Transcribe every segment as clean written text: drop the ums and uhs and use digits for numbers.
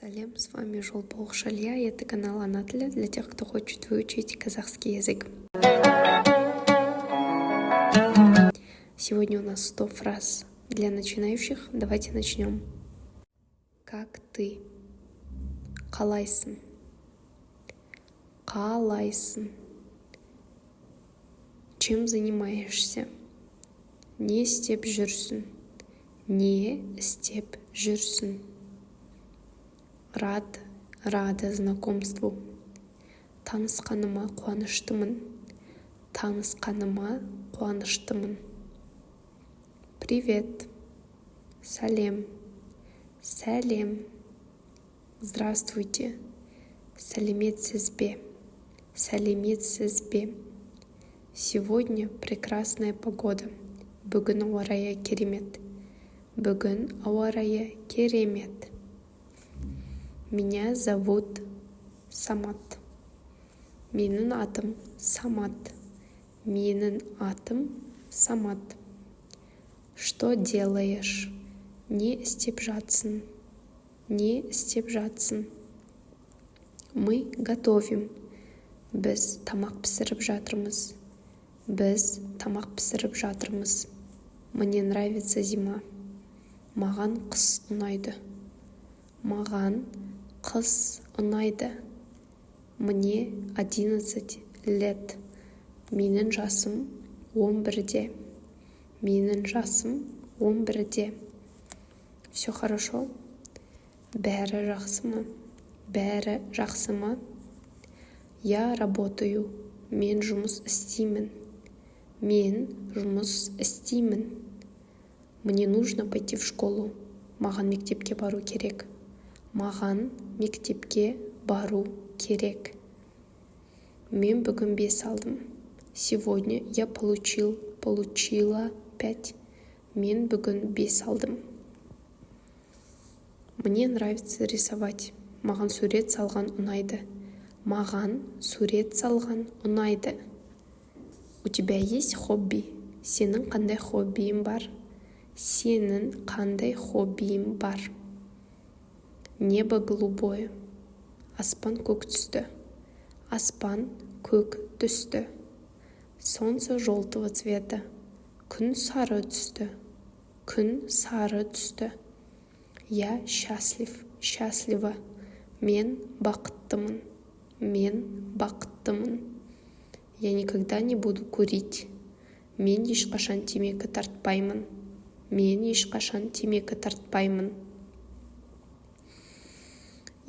Сәлем, с вами Жолбол Шалия, и это канал Ана тілі для тех, кто хочет выучить казахский язык. Сегодня у нас 100 фраз для начинающих. Давайте начнем. Как ты? Қалайсың? Қалайсың? Чем занимаешься? Не істеп жүрсің? Не істеп жүрсің? Рад, рада знакомству. Танысқаныма қуаныштымын. Танысқаныма қуаныштымын. Привет. Сәлем. Сәлем. Здравствуйте. Сәлеметсіз бе? Сәлеметсіз бе? Сегодня прекрасная погода. Бүгін ауа райы керемет. Бүгін ауа райы керемет. Меня зовут Самат. Менің атым Самат. Менің атым Самат. Что делаешь? Не істеп жатсың? Не істеп жатсың? Мы готовим. Біз тамақ пісіріп жатырмыз. Біз тамақ пісіріп жатырмыз. Мне нравится зима. Маған қыс ұнайды. Маған қыс ұнайды. Мне 11 лет. Менің жасым 11-де. Менің жасым 11-де. Все хорошо? Бәрі жақсы ма? Бәрі жақсы ма? Я работаю. Мен жұмыс істеймін. Мен жұмыс істеймін. Мне нужно пойти в школу. Маған мектепке бару керек. Маған мектепке бару керек. Мен бүгін 5 алдым. Сегодня я получил, получила 5. Мен бүгін 5 алдым. Мне нравится рисовать. Маған сурет салған ұнайды. Маған сурет салған ұнайды. У тебя есть хобби? Сенің қандай хоббиің бар? Сенің қандай хоббиің бар? Небо голубое. Аспан көк түсті. Аспан көк түсті. Солнце желтого цвета. Күн сары түсті. Күн сары түсті. Я счастлив, счастлива. Мен бақыттымын. Мен бақыттымын. Я никогда не буду курить. Мен ешқашан темекі тартпаймын. Мен ешқашан темекі тартпаймын.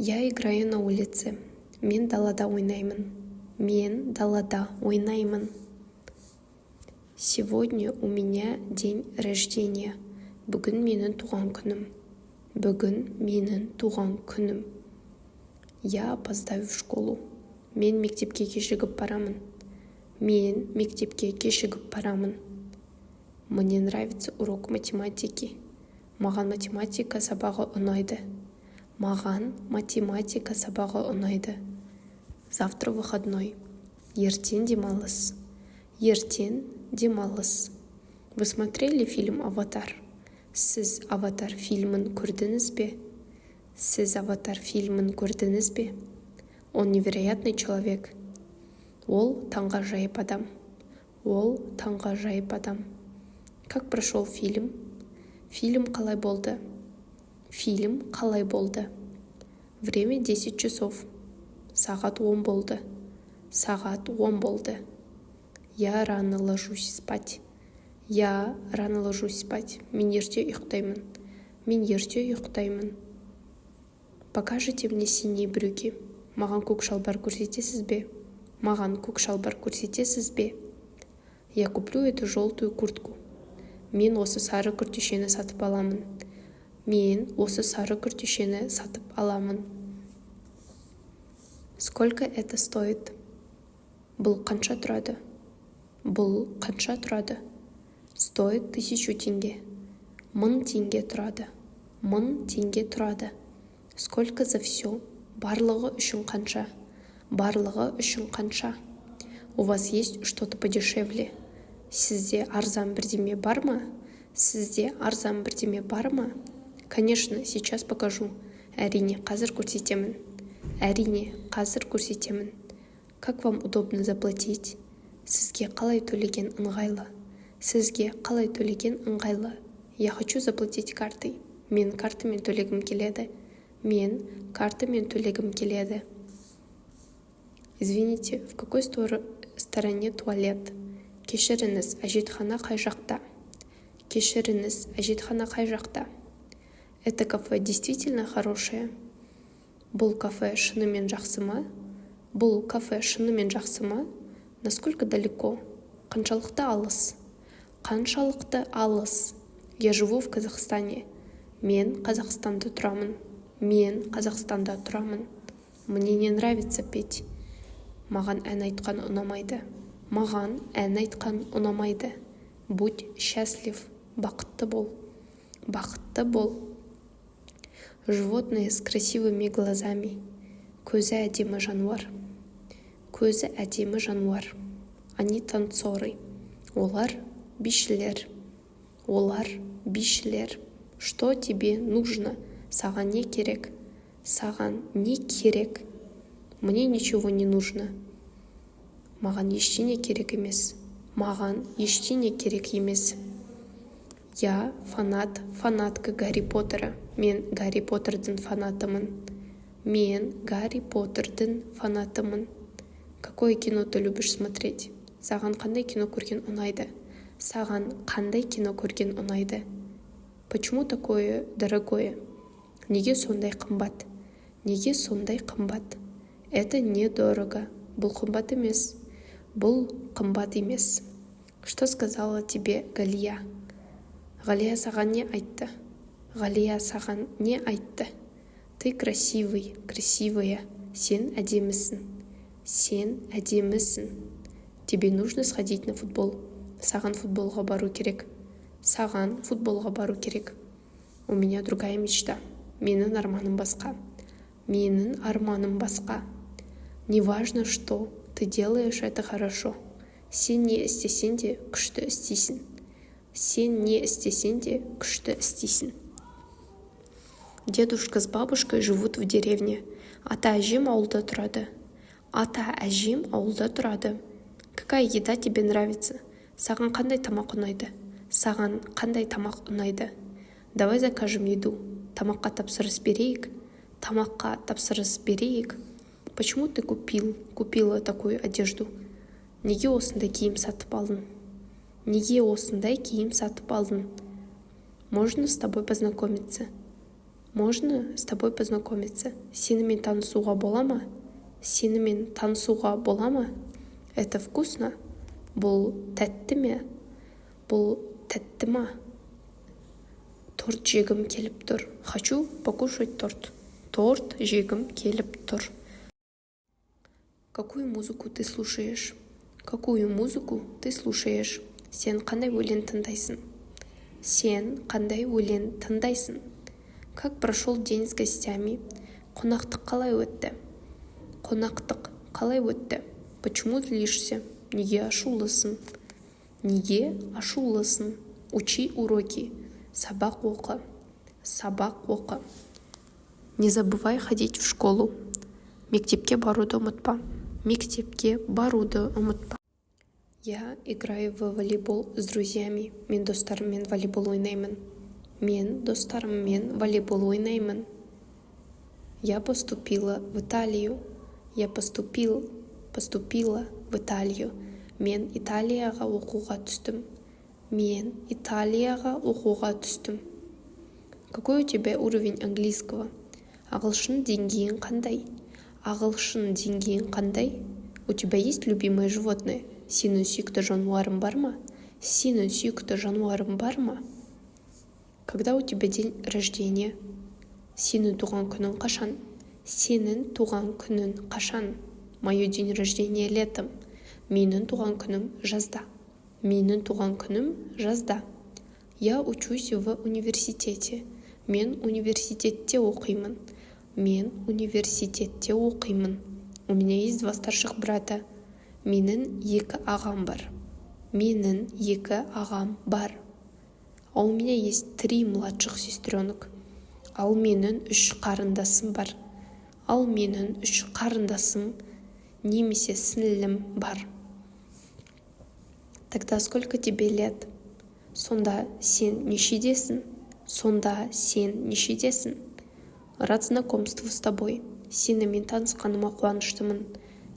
Я играю на улице. Мен далада ойнаймын. Мен далада ойнаймын. Сегодня у меня день рождения. Бүгін менің туған күнім. Бүгін менің туған күнім. Я опоздаю в школу. Мен мектепке кешігіп барамын. Мен мектепке кешігіп барамын. Мне нравится урок математики. Маған математика сабағы ұнайды. Маған математика сабағы ұнайды. Завтра выходной. Ертең демалыс. Ертең демалыс. Вы смотрели фильм «Аватар»? Сіз «Аватар» фильмін көрдіңіз бе? Сіз «Аватар» фильмін көрдіңіз бе? Он невероятный человек. Ол таңғажайып адам. Ол таңғажайып адам. Как прошел фильм? Фильм қалай болды? Фильм қалай болды? Время 10 часов. Сағат 10 болды. Сағат 10 болды. Я рано ложусь спать. Я рано ложусь спать. Мен ерте ұйықтаймын. Мен ерте ұйықтаймын. Покажите мне синие брюки. Маған көк шалбар көрсетесіз бе? Маған көк шалбар көрсетесіз бе? Я куплю эту желтую куртку. Мен осы сары күртешені сатып аламын. Мен осы сары күртешені сатып аламын. Сколько это стоит? Бұл қанша тұрады? Бұл қанша тұрады? Стоит 1000 тенге. 1000 теңге тұрады. 1000 теңге тұрады. Сколько за все? Барлығы үшін қанша? Барлығы үшін қанша? У вас есть что-то подешевле? Сізде арзан бірдеме бар ма? Сізде арзан бірдеме бар ма? Конечно, сейчас покажу. Әрине, қазір көрсетемін. Әрине, қазір көрсетемін. Как вам удобно заплатить? Сізге қалай төлеген ыңғайлы? Сізге қалай төлеген ыңғайлы? Я хочу заплатить картой. Мен картамен төлегім келеді. Мен картамен төлегім келеді. Извините, в какой стороне туалет? Кешіріңіз, әжетхана қай жақта? Кешіріңіз, әжетхана қай жақта? Это кафе действительно хорошее? Бұл кафе шынымен жақсы ма? Бұл кафе шынымен жақсы ма? Насколько далеко? Қаншалықты алыс? Қаншалықты алыс? Я живу в Казахстане. Мен Қазақстанда тұрамын. Мен Қазақстанда тұрамын. Мне не нравится петь. Маған ән айтқан ұнамайды. Маған ән айтқан ұнамайды. Будь счастлив. Бақытты бол. Бақытты бол. Животные с красивыми глазами. Көзі әдемі жануар. Көзі әдемі жануар. Они танцоры. Олар бишілер. Олар бишілер. Что тебе нужно? Саған не керек? Саған не керек? Мне ничего не нужно. Маған ештеңе керек емес. Маған ештеңе керек емес. Я фанат, фанатка Гарри Поттера. Мен Гарри Поттердің фанатымын. Мен Гарри Поттердің фанатымын. Какое кино ты любишь смотреть? Саған қандай кино көрген ұнайды? Саған қандай кино көрген ұнайды? Почему такое дорогое? Неге сондай қымбат? Неге сондай қымбат? Это недорого. Бұл қымбат емес. Бұл қымбат емес. Что сказала тебе Галия? Ғалия саған не айтты? Ғалия саған не айтты? Ты красивый, красивая. Сен әдемісің. Сен әдемісің. Тебе нужно сходить на футбол. Саған футболға бару керек. Саған футболға бару керек. У меня другая мечта. Менің арманым басқа. Менің арманым басқа. Неважно, что ты делаешь, это хорошо. Сен не істесең де, күшті істейсің. Сен не істесең де, күшті істейсің. Дедушка с бабушкой живут в деревне. Ата әжем ауылда тұрады. Ата әжем ауылда тұрады. Какая еда тебе нравится? Саған қандай тамақ ұнайды? Саған қандай тамақ ұнайды? Давай закажем еду. Тамаққа тапсырыс берейік. Тамаққа тапсырыс берейік. Почему ты купил, купила такую одежду? Неге осындай киім сатып алдың? Неге осындай киім сатып алдың? Можно с тобой познакомиться? Можно с тобой познакомиться? Сенімен танысуға бола ма? Сенімен танысуға бола ма? Это вкусно? Бұл тәтті ме? Бұл тәтті ма? Торт жегім келіп тұр. Хочу покушать торт. Торт жегім келіп тұр. Какую музыку ты слушаешь? Какую музыку ты слушаешь? Сен қандай өлең тыңдайсың? Сен қандай өлең тыңдайсың? Как прошел день с гостями? Қонақтық қалай өтті? Қонақтық қалай өтті? Почему злишься? Неге ашулысың? Неге ашулысың? Учи уроки. Сабақ оқы. Сабақ оқы. Не забывай ходить в школу. Мектепке баруды ұмытпа. Мектепке баруды ұмытпа. Я играю в волейбол с друзьями. Мен достарыммен волейбол ойнаймын. Мен достарыммен волейбол ойнаймын. Я поступила в Италию. Я поступил, поступила в Италию. Мен Италияға оқуға түстім. Мен Италияға оқуға түстім. Какой у тебя уровень английского? Ағылшын деңгейің қандай? Ағылшын деңгейің қандай? У тебя есть любимое животное? Сенің сүйікті жануарың бар ма? Сенің сүйікті жануарың бар ма? Когда у тебя день рождения? Сенің туған күнің қашан? Сенің туған күнің қашан? Мое день рождения летом. Менің туған күнім жазда. Менің туған күнім жазда. Я учусь в университете. Мен университетте оқимын. Мен университетте оқимын. У меня есть два старших брата. Менің екі ағам бар. Менің екі ағам бар. А у меня есть три младших сестренок. Ал менің үш қарындасым бар. Ал менің үш қарындасым немесе сіңлім бар. Тогда сколько тебе лет? Сонда сен нешедесің? Сонда сен нешедесің? Рад знакомству с тобой. Сенімен танысқаныма қуаныштымын.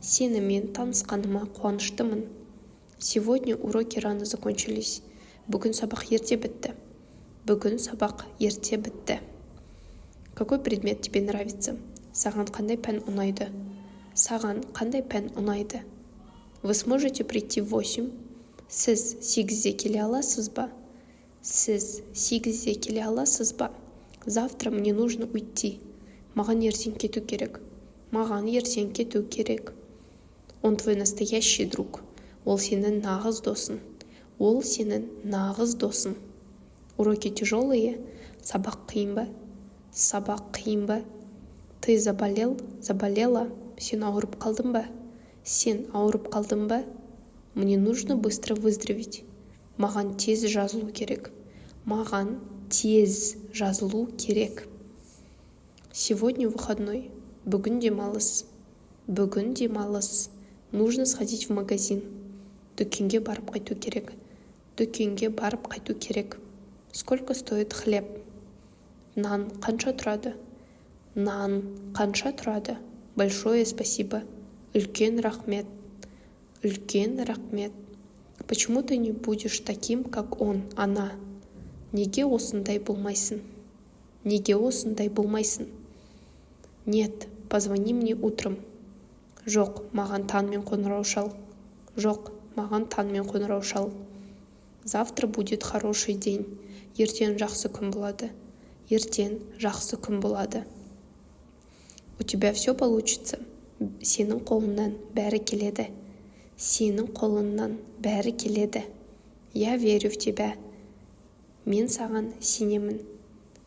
Сенімен танысқаныма қуаныштымын. Сегодня уроки рано закончились. Бүгін сабақ ерте бітті. Бүгін сабақ ерте бітті. Какой предмет тебе нравится? Саған қандай пән ұнайды? Саған қандай пән ұнайды? Вы сможете прийти в 8? Сіз 8-де келе аласыз ба? Сіз 8-де келе аласыз ба? Завтра мне нужно уйти. Маған ертең кету керек. Маған ертең кету керек. Он твой настоящий друг. Ол сенің нағыз досың. Ол сенің нағыз досың. Уроки тяжелые? Сабақ қиын ба? Сабақ қиын ба? Ты заболел, заболела? Сен ауырып қалдың ба? Сен ауырып қалдың ба? Мне нужно быстро выздороветь. Маған тез жазылу керек. Маған тез жазылу керек. Сегодня выходной. Бүгін демалыс. Бүгін демалыс. Нужно сходить в магазин. Дүкенге барып қайту керек. Дүкенге барып қайту керек. Сколько стоит хлеб? Нан қанша тұрады? Нан қанша тұрады? Большое спасибо. Үлкен рахмет. Үлкен рахмет. Почему ты не будешь таким, как он, она? Неге осындай болмайсың? Неге осындай болмайсың? Нет, позвони мне утром. Жоқ, маған таңмен қоңырау шал. Жоқ, маған таңмен қоңырау шал. Завтра будет хороший день. Ертең жақсы күн болады. Ертең жақсы күн болады. У тебя все получится. Сенің қолыңнан бәрі келеді. Сенің қолыңнан бәрі келеді. Я верю в тебя. Мен саған сенемін.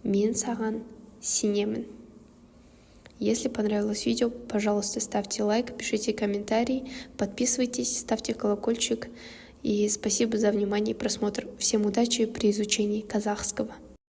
Мен саған сенемін. Если понравилось видео, пожалуйста, ставьте лайк, пишите комментарий, подписывайтесь, ставьте колокольчик. И спасибо за внимание и просмотр. Всем удачи при изучении казахского.